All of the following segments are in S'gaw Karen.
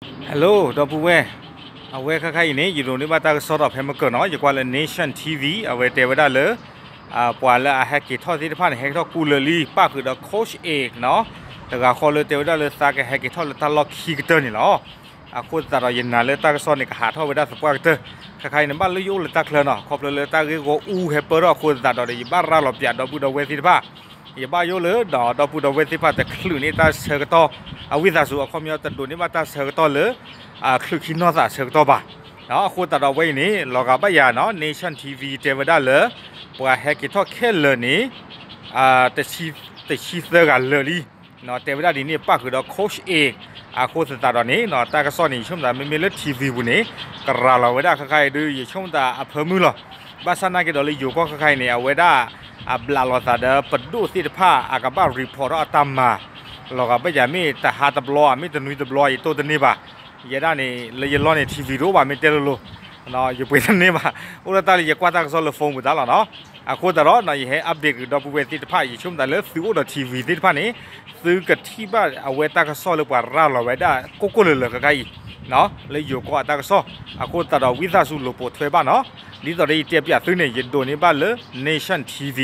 Hello ဒီပုၢ်ဝဲၢ်, အဝဲခဲခါအံၤန့ၣ် ယဒိးန့ၢ်ဘၣ်တၢ်ကစီၣ်ဒီးဖဲမကၢၢ်နီၤ, ယကွၢ်လၢ Nation TV အဝဲတဲဝဲဒၣ်လၢ ပှၤလၢအဟဲက့ၤထီၣ်သ့ၣ်တဖၣ်န့ၣ် ဟဲက့ၤထီၣ်ကူလၢာ်လံ ပၣ်ဃုာ်ဒီး Coach Ake နီၤ, တဂၤဃီလၢတဲဝဲဒၣ်လၢသးကဟဲက့ၤထီၣ်လၢတၢ်လီၢ်ခံကတၢၢ်န့ၣ်လီၤ. အဃိသတးဒီးယနာ်လၢတၢ်ကစီၣ်န့ၣ် ကဟးထီၣ်ဝဲဒၣ်သပှၢ်ကတၢၢ်, ခဲခါအံၤန့ၣ် ဘၣ်လၢယအိၣ်လၢတၢ်ချၢနီၤ, ခီဖျိလၢတၢ်ဂ့ၢ်ဂီၢ်အူဟဲပၢထီၣ်အဃိသတးဒီး ယဘၣ်ရၤလီၤပၠးဒီပုၢ်ဒီဝဲၢ်သ့ၣ်တဖၣ်, ယဘၣ်ယိၣ်လၢဒီးဒီပုၢ်ဒီဝဲၢ်သ့ၣ်တဖၣ်တချုးန့ၢ်တၢ်ဆၢကတီၢ်, အဝံသးစူၤ အခီပညီတဒိးန့ၢ်ဘၣ်တၢ်ဆၢကတီၢ်လၢ ချုးခံနီၢ်သးဆၢကတီၢ်ဘၣ်. အဃိသတးဒီးအဝဲအံၤန့ၣ် လီၤဂာ်ဘၣ်ယၤနီၤ, Nation TV တဲဝဲဒၣ်လၢ ပှၤဟဲက့ၤထီၣ်ခဲလၢာ်န့ၣ် တဆံသၢဂၤလၢာ်လံ, တဲဝဲဒၣ်ဒ်န့ၣ် ပၣ်ဃုာ်ဒီး Coach Ake. အဃိသတးဒီးန့ၣ် တၢ်ကစီၣ်န့ၣ် ယဆိကမိၣ်သးမ့မ့ၢ်လၢ TV ပူၤန့ၣ် ကရၤလီၤဝဲဒၣ်ခဲခါအံၤဒုး ယဆိကမိၣ်သးအဖၢမုၢ်လီၤ. ဘၣ်ဆၣ်နာ်က့ဒီးလၢယိၤကီၢ်ခဲခါအံၤန့ၣ် အဝဲဒၣ် အဘျးလိာ်သးဒီးပဒိၣ်သ့ၣ်တဖၣ် အကဘၣ် report ထီၣ်အတၢ်မၤ လီၤဂာ်ဘၣ်ယၤမ့ၢ်တဟါတဘျီ မ့ၢ်တနွံတဘျီ ယတိၢ်တန့ၢ်ဘၣ်. ယဲဒၣ်န့ၣ် လၢယလီၢ်န့ၣ် TV တအိၣ်ဘၣ် မ့ၢ်တဲလိၤလိၤ ယပှ့ၤတန့ၢ်ဘၣ်. အိၣ်ဒၣ်တၢ်လၢယကွၢ်တၢ်ကစီၣ်လၢ phone ပူၤတၢ်လီၤနီၤ. အဃိသတးဒီး ယဟဲ update ကဒီပုၢ်ဝဲၢ်သ့ၣ်တဖၣ် ယဆိကမိၣ်သးလၢသုအိၣ်ဒီး TV သ့ၣ်တဖၣ်န့ၣ် သုကထံၣ်ဘၣ်အဝဲတၢ်ကစီၣ်လၢပှၤရၤလီၤဝဲဒၣ်ကိၢ်ကိၢ်လၢၤလၢၤခဲခါအံၤ လၢယိၤကီၢ်အတၢ်ကစီၣ်. အဃိသတးဒီးဝံသးစူၤလိာ်ပိာ်ထွဲဘၣ်နီၤ. ဒ်သိးဒီးယတဲပၠးသုန့ၣ် ယဒိးန့ၢ်ဘၣ်လၢ Nation TV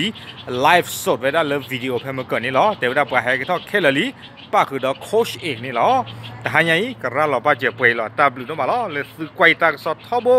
live စဒ်ဝဲဒၣ်လၢ video ဖဲမကၢၢ်န့ၣ်လီၤ. တဲဝဲဒၣ်ပှၤဟဲက့ၤထီၣ်ခဲလၢာ်လံ ပၣ်ဃုာ်ဒီး Coach Ake န့ၣ်လီၤ. တဟါညါအံၤ ကရၤလီၤဘၣ်စၢၤပှဲၤအံၤလီၤ. တၢ်ဘျုးဒိၣ်မးလီၤ လၢသုကွၢ်ယတၢ်ကစီၣ်ထီဘိ